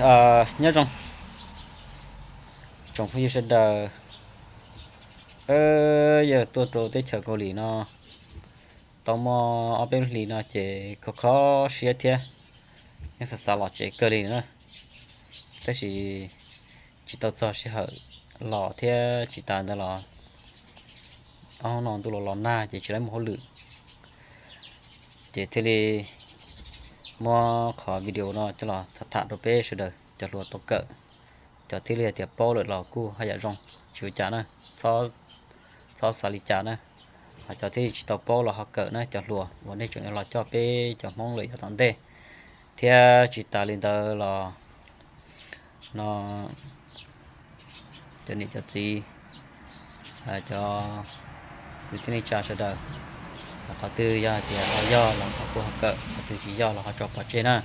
Nyob zoo tsoom phooj ywg sawv daws, yog tuaj rau teb chaws Kaus Lim no tau muaj ob peb hlis no ces kho kho siab thiab, yeej xav xav los tsev kawg li na, tab sis tsis tau txog sij hawm los thiab tsis tas ntawd los ob hnub no ntuj los los nag ces tsis tau mus hauj lwm, ces thiaj li muab qhov video no coj los tham tham rau peb sawv daws cov hluas tau kawm. Cov thiaj li tias paub lawm los kuj haj yam zoo, tsis ua cas na, txhob xav li cas na. Ho cov thiaj li tsis tau paub los ho kawm na cov hluas uas nej tseem los coj peb cov Hmoob lawm yav tom ntej. Thiab tsis tas li ntawd los no cov niam cov txiv, cov kwv tij neej tsa sawv daws, qhov twg yog hais tias ho yog los ho kuj ho kawm, qhov twg tsis yog los ho tso pov tseg na.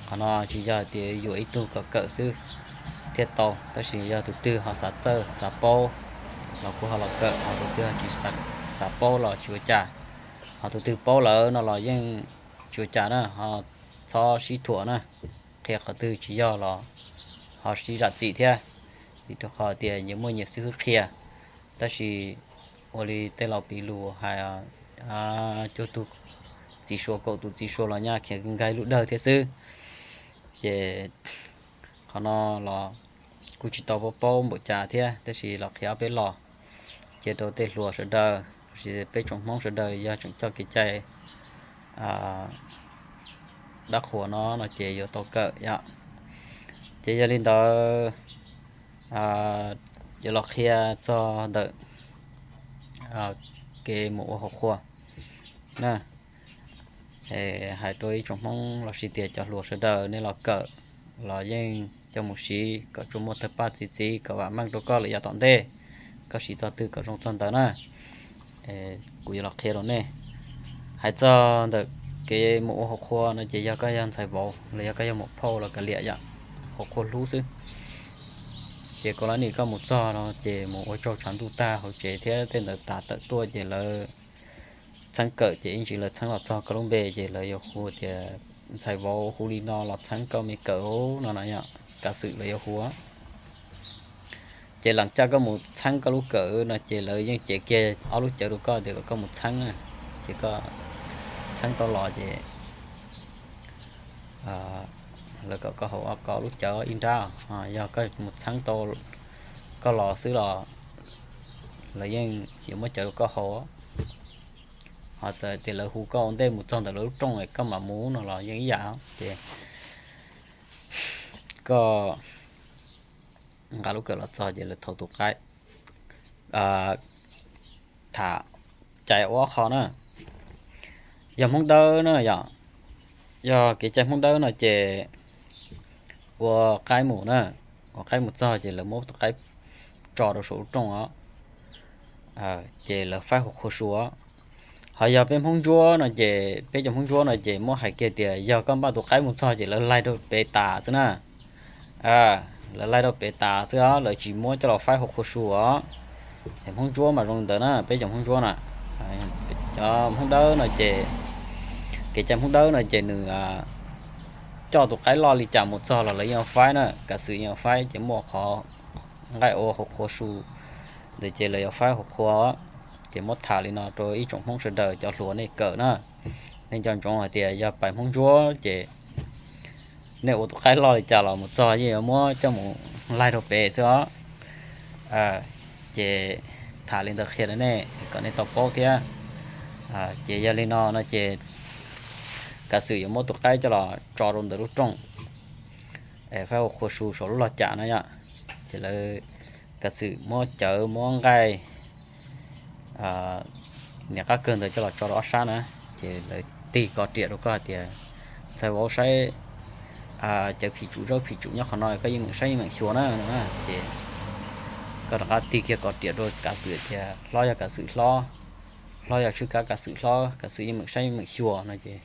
Qhov no tsis yog hais tias yuam ib tug kom kawm xwb thiaj tau, tab sis yog tus twg ho xav txawj xav paub los kuj ho los kawm, ho tus twg ho tsis xav paub los tsis ua cas. Ho tus twg paub lawm no los yeej tsis ua cas na, ho txhob sib thuam na, qhia qhov twg tsis yog los ho sib zam txim thiab, vim rau qhov tias nyias muaj nyias xib hwb qhia. Tab sis ua li tej laus piv lus hais, cuaj tus txiv suav kaum tus txiv suav los nyaj khiav nkag lub dawg thiab xwb. Ces qhov no los kuj tsis tau paub paub npaum cas thiab, tab sis los qhia ob peb los, cia rau tej hluas sawv daws, peb tsoom Hmoob sawv daws yog tseem coj kev cai dab qhuas no no ces yuav tau kawm yom. Ces yog li ntawd yuav los qhia txog ntawm kev mus ua hauv qhua na. Hais rau ib tsoom Hmoob los sis tias cov hluas sawv daws nej los kawm los yeej coj mus siv kom tsuas muaj tawg paj txi txiv kom vam meej rau koj lawm yav tom ntej, koj siv txog twg kom zoo txog ntawd na. Kuv yuav los qhia rau nej. Hais txog ntawm kev mus ua hauv qhua no ces yog koj yog ntxhais vauv los yog koj yog muam phauj los kav liam yom, hauv qhua hlub xwb. Ces koj lab nim koj mus txog no ces mus ua tsaug tshav ntuj tag hauv tsev thiab tej ntawd tas tawm tuaj ces lawv txheeb kawm ces ib ntsis lawv txheeb los txog koj lub npe ces lawv yuav hu tias ntxhais vauv hu li no los txheeb koj me kawm no no yom, kav xwm lawv yuav hu. Ces leej caj koj mus txheeb koj lub kawm no ces lawv yeej cev kiag ob lub cawv rau koj tias kom koj mus txheeb na. Ces koj txheeb tau los ces lawv kom koj haus ob lub cawv ib nrab, yog koj mus txheeb tau koj los xwb los lawv yeej yuav muab cawv rau koj haus. Ho txawm tias lawv hu koj ua ntej mus txog ntawm lawv lub rooj koj mam mus no los yeej ib yam. Ces koj nqa lub kawm los txog ces lawv thaum tus qaib tham cai ua ob qho na. Yog Hmoob Dawb na yom, yog kev cai Hmoob Dawb no ces ua qaib mus na, ua qaib mus txog ces lawv muab tus qaib tso rau saum lub rooj os, ces lawv faib hauv qhua su os. Ho yog peb Hmoob Ntsuab no ces peb cov Hmoob Ntsuab no ces muab hais kiag tias yog koj npaj tus qaib mus txog ces lawv laig rau pem tas xwb na. Lawv laig rau pem tas xwb os, lawv tsis muab coj los faib hauv qhua su os. Hmoob Ntsuab mas zoo ntawd na, peb cov Hmoob Ntsuab na. Cov Hmoob Dawb no ces kev cai Hmoob Dawb no ces nws coj tus qaib loj li cas mus txog los lawv yeej faib na, kav xwm yeej faib ces muaj qhov nqaij ua hauv qhua su ntawd ces lawv yuav faib hauv qhua. Ces muab tham li no rau ib tsoom Hmoob sawv daws cov hluas nej kawm na. Nej nco ntsoov hais tias yog pais Hmoob Ntsuab ces nej ua tus qaib loj li cas los mus txog yeej yuav muab coj mus laig rau pem xwb os. Ces tham li ntawd qhia rau nej kom nej tau paub thiab. Ces yog li no no ces kav xwm yuav muab tus qaib coj los tso rau ntawm lub rooj, faib ua qhua su saum lub log cam no yom. Ces lawv kav xwm muab cawv muab nqaij niam qab kawg ntawd coj los tso rau ob sab na. Ces lawv tig kov riam rau koj hais tias ntxhais vauv saib cawv phim tsum zaub phim tsum nyob qhov no koj yeej meem saib yeej meem xyuas na no. Ces koj rov qab tig kiag kov riam rau kav xwm tias hlob yog kav xwm hlob, hlob yog tshwj kab kav xwm hlob, kav xwm yeej meem saib yeej meem xyuas no ces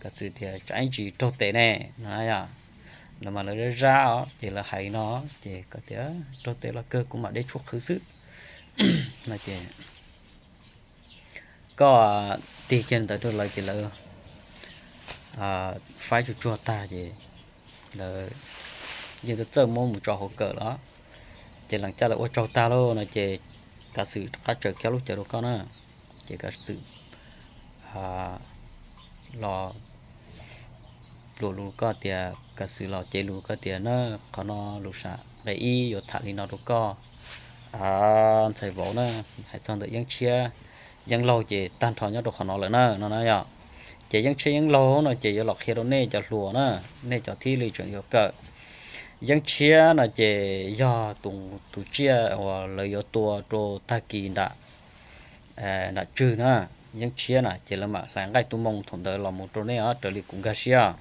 kav xwm tias tsam ib ntsis raug tes ne no yom. Lawv mas lawv zab zab os ces lawv hais no ces koj tias raug tes los kawg kuv mam deb tshuaj qhwv xwb no ces koj tig kiag ntawd rau lawv ces lawv faib tsuag tsuag tag ces lawv yeej txawj txawj muab mus tso hauv kawm lawm. Ces lees caj lawv ua tsaug tag lauj no ces Kav Xwm rov qab tsaws kiag lub cawv rau koj na. Ces Kav Xwm los luag lus koj tias, Kav Xwm los cev lus koj tias na, qhov no Lus Sam nqe ib yuav tham li no rau koj, ntxhais vauv na, hais txog ntawm Yeeb Tshiab Yeeb Laug ces tag nrho nyob rau qhov no lawm na no na yom. Ces Yeeb Tshiab Yeeb Laug no ces yuav los qhia rau nej cov hluas na, nej cov thiaj li tseem yuav kawm. Yeeb Tshiab no ces yog tus tsiaj uas lawv yuav tua rau tag kis nram nram tswg na. Yeeb Tshiab na ces lawv mam hlais nqaij tu moo thaum ntawd los mus rau nej os, raws li kuv nkag siab.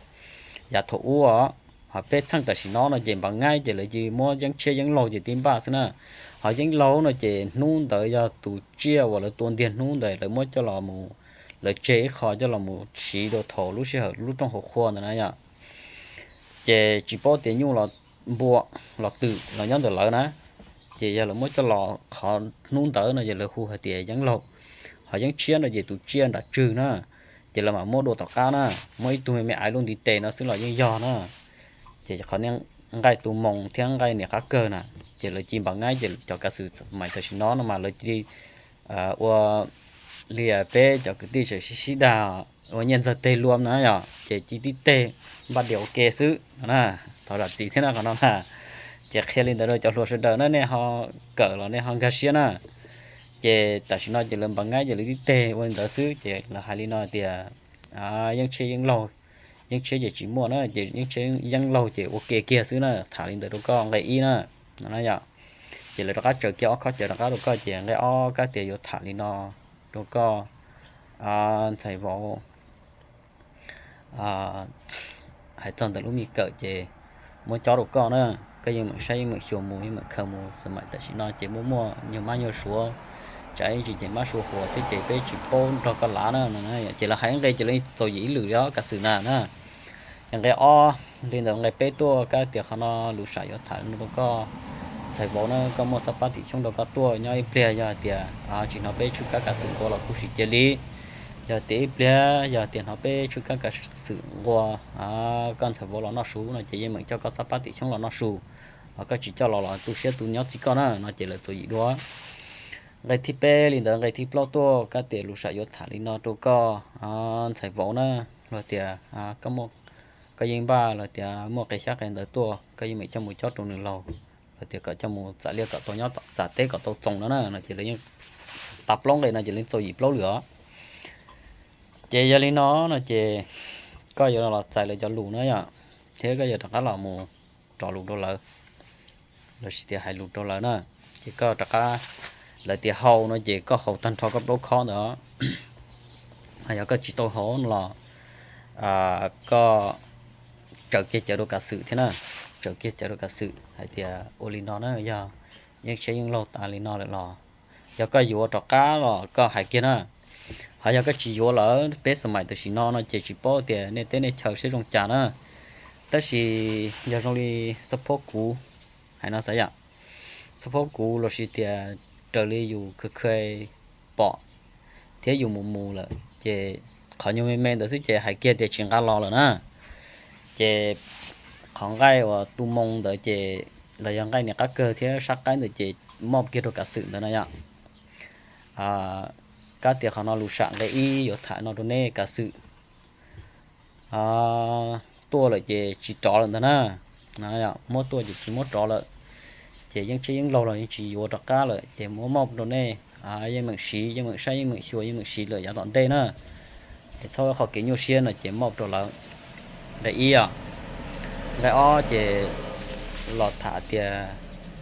Yav thaum ub os, ho peb txheej tam sim no no ces Npav Ngaib ces lawv cia li muab Yeeb Tshiab Yeeb Laug ces tib npaj xwb na. Ho Yeeb Laug no ces hnub ntawd yog tus tsiaj uas lawv tua ntiag hnub ntawd lawv muab coj los mus, lawv tseg ib qho coj los mus siv rau thaum lub sij hawm lub rooj hauv qhua ntawd na yom. Ces tsis paub tias nyuj los npua los twm los nyob ntawm lawv na. Ces yog lawv muab coj los qhov hnub ntawd no ces lawv hu hais tias Yeeb Laug. Ho Yeeb Tshiab no ces tus tsiaj nram tswg na, ces lawv mam muab dua tom qab na. Muab ib tug me me aiv lub ntiv tes no xwb los yeej yog na. Ces qhov nqaij tu moo thiab nqaij niam qab kawg na, ces lawv cia li Npav Ngaib ces cov Kav Xwm Xav Maim tam sim no no mas lawv cia li ua li peb cov kwv tij tseem sib sib dag ua nyiaj ntxawg teg luam na yom, ces cia li tib teg npaj dias ua ke xwb no na. Thov zam txim thiab na qhov no na. Ces qhia li ntawd rau cov hluas sawv daws na, nej ho kawm los nej ho nkag siab na. Ces tam sim no ces lawv Npav Ngaib ces lawv tib teg ua li ntawd xwb ces lawv hais li no tias Yeeb Tshiab Yeeb Laug, Yeeb Tshiab ces tsis muaj na, ces Yeeb Tshiab Yeeb Laug ces ua ke kiag xwb na, tham li ntawd rau koj nqe ib na no na yom. Ces lawv rov qab tsaws kiag ob khob cawv rov qab rau koj ces nqe ob kab tias yuav tham li no rau koj ntxhais vauv. Hais txog ntawm lub me kawm ces muab cob rau koj na, koj yeej meem saib yeej meem xyuas mus yeej meem khaws mus, xav maim tam sim no ces muaj muaj nyuag mab nyuag suav, tsam ib ntsis ces mab suav huas thiab ces peb tsis paub nrog koj lav na no. Ces lawv hais nqe ces lawv txaus yim ib lwm li os Kav Xwm na na. Nqe ob li ntawd nqe peb tuaj kab tias qhov no Lus Sam yuav tham no rau koj ntxhais vauv na, koj muaj xab pab tim xyoob rau koj tuaj nyob ib pliag yog tias tsis hnov peb tshwj kab Kav Xwm nqua los kuj sim cia li. Yog tias ib pliag yog tias hnov peb tshwj kab Kav Xwm nqua koj ntxhais vauv los noj su no ces yeej meem coj koj xab pab tim xyoob los noj su, ho koj tsis coj los los tu siab tu nyob txij koj na no ces lawv txuas yim dua. Nqe thib peb li ntawd nqe thib plaub tuaj kab tias Lus Sam yuav tham li no rau koj ntxhais vauv na, los tias koj yeej npaj los tias muaj qe xyab qe ntawv tuaj koj yeej meem coj mus cob rau nws laug, los tias kom coj mus txam liaj kom tau nyob txam teb kom tau txoos no na no ces lawv yeej tas plaub nqe no ces lawv txuas yim plaub lwm os. Ces yog li no no ces koj yuav los txais lawv cov lus na yom, thiab koj yuav rov qab los mus rov lus rau lawv, lossis tias hais lus rau lawv na. Ces koj rov qab, lawv tias haus no ces koj haus tag nrho koj plaub khob ntawd. Yog koj tsis tau haus no los koj tsaws kiag cawv rau Kav Xwm thiab na, tsaws kiag cawv rau Kav Xwm hais tias ua li no na, yog Yeeb Tshiab Yeeb Laug tas li no lawm los yog koj yuav rov qab los koj hais kiag na. Ho yog koj tsis yuav lawm peb xav maim tam sim no no ces tsis paub tias nej teb nej chaw seb zoo cas na. Tab sis yog zoo li xab phob kuv hais no xav yom, xab phob kuv lossis tias raws li yus kha kha pom thiab yus mus mus lawm ces qhov nyuag me me ntawd xwb ces hais kiag tias tsis nqa los lawm na. Ces qhov nqaij uas tu moo ntawd ces los yog nqaij niam qab kawg thiab sab qaib ntawd ces mob kiag rau Kav Xwm ntawd na yom. Kab tias qhov no Lus Sam nqe ib yuav tham no rau nej Kav Xwm tuaj lawm ces tsis rov lawm ntag na. Muab tuaj ces tsis muab rov lawm. Ces Yeeb Tshiab Yeeb Laug los yeej tsis yuav rov qab lawm ces muab mob rau nej, yeej meem siv yeej meem saib yeej meem xyuas yeej meem siv lawm yav tom ntej na. Es txhob qhov kev nyuaj siab no ces mob rau lawv. Nqe ib os. Nqe ob ces los tham tias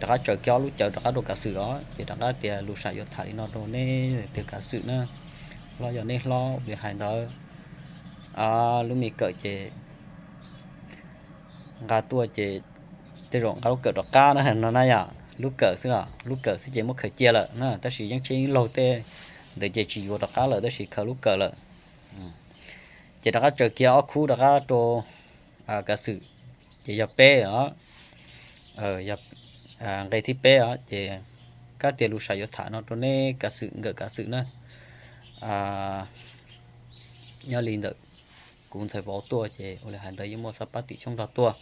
rov qab tsaws kiag ob lub cawv rov qab rau Kav Xwm os, ces rov qab tias Lus Sam yuav tham li no rau neb tiag Kav Xwm na, los yog neb hlob ua li hais ntawd. Lub me kawm ces nqa tuaj ces tej zaum nqa lub kawm rov qab na no na yom, lub kawm xwb los lub kawm xwb ces muab khaws cia lawm na, tab sis Yeeb Tshiab Yeeb Laug tej ntawd ces tsis yuav rov qab lawm tab sis khaws lub kawm lawm. Ces rov qab tsaws kiag ob khub rov qab rau Kav Xwm, ces yog peb os, nqe thib peb os, ces kab tias Lus Sam yuav tham no rau neb Kav Xwm nkawm Kav Xwm na. Nyob li ntawm kuv ntxhais vauv tuaj ces ua li hais ntawd yeej muaj xab pab tim xyoob nrog tuaj.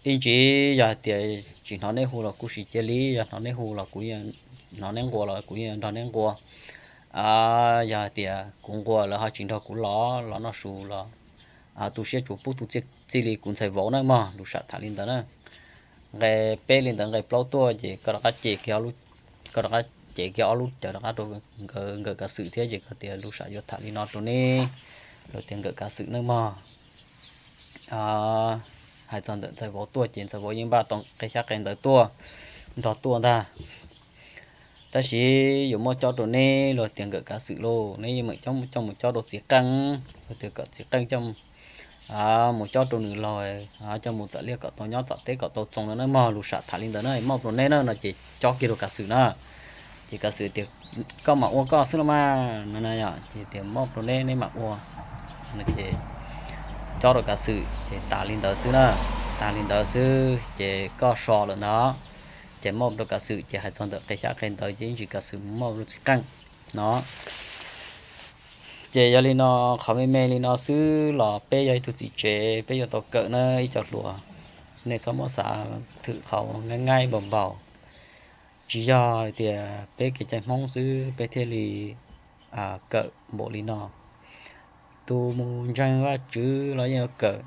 Ib ntsis yog hais tias tsis hnov neb hu los kuv sim cia li, yog hnov neb hu los kuv, hnov neb nquas los kuv yeej nrog neb nquas. Yog hais tias kuv nquas lawv ho tsis nrog kuv los, los noj su los tu siab tsuas pub tu txij li kuv ntxhais vauv na mog. Lus sam tham li ntawd na. Nqe peb li ntawd, nqe plaub tuaj ces koj rov qab ce kiag, koj rov qab ce kiag ob lub cawv rov qab rau nkawd, nkawm kav xwm thiab ces koj tias lus sam yuav tham li no rau neb, luag tias nkawm kav xwm na mog. Hais txog ntawm ntxhais vauv tuaj ces ntxhais vauv yeej npaj tau qe xyab qe ntawv tuaj, nrog tuaj ntag. Tab sis yuav muab cob rau neb, luag tias nkawm kav xwm lauj, neb yeej meem coj mus cob rau txiv qeej, luag tias kom txiv qeej coj mus cob rau nws laug, coj mus txam liaj kom tau nyob txam teb kom tau txoos no na mog. Lus sam tham li ntawd na, moj rau neb na no ces cob kiag rau kav xwm na. Ces kav xwm tias koj mam ua koj xwb los mas no, ces tias moj rau neb, neb mam ua no ces cob rau kav xwm ces tas li ntawd xwb na. Tas li ntawd xwb ces koj so lawm ntag. Ces moj rau kav xwm ces hais txog ntawm qe xyab qe ntawv ces ib ntsis kav xwm mus moj rau txiv qeej no. Ces yog li no, qhov me me li no xwb los peb yog ib tug txiv tsev peb yuav tau kawm na ib co hluas. Nej txhob muab xav thwm qhov nqaij nqaij npaum npaum. Tsis yog hais tias peb kev cai Hmoob xwb peb thiaj li kawm npaum li no. Tus mus ntseeg Vajtswv los yeej yuav kawm,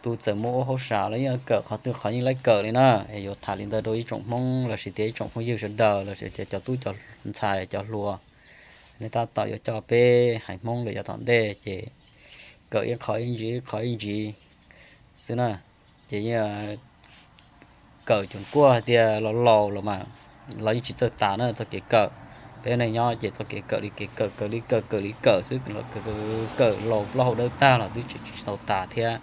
tus txawm mus ua hauj sam los yeej yuav kawm, qhov twg qhov yeej laib kawm li na. Es yuav tham li ntawd rau ib tsoom Hmoob lossis tias ib tsoom phooj ywg sawv daws lossis tias cov tub cov ntxhais cov hluas, nej tab tom yuav coj peb haiv Hmoob lawm yav tom ntej ces kawm ib qho ib ntsis ib qho ib ntsis xwb na. Ces yeej kawm cuag kuaj hais tias laus laus los mas los yeej tsis txawj tas na txoj kev kawm. Peb neeg nyob ces txoj kev kawm li kev kawm, kawm li kawm, kawm li kawm xwb, kawm laus plaub hau dawb tag los twb tsis tsis tau tas thiab.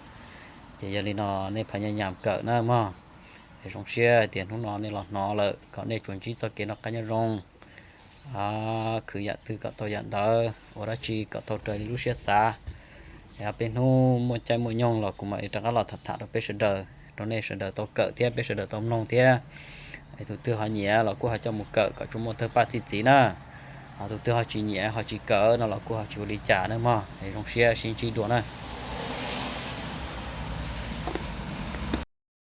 Ces yog li no nej phav nyaj nyam kawm na mog. Es zoo siab hais tias hnub no nej los hnov lawm kom nej tsuas ntsib txoj kev noj qab nyob zoo, khwv yam twg kom tau yam ntawd, ua dab tsi kom tau raws li lub siab xav. Es peb hnub muaj caij muaj nyoog los kuv mam li rov qab los tham tham rau peb sawv daws, rau nej sawv daws tau kawm thiab peb sawv daws tau mloog thiab. Es tus twg ho nyiam los kuj ho coj mus kawm kom tsuas muaj tawg paj txi txiv na. Ho tus twg ho tsis nyiam ho tsis kawm no los kuj ho tsis ua li cas na mog. Es zoo siab sib ntsib dua na.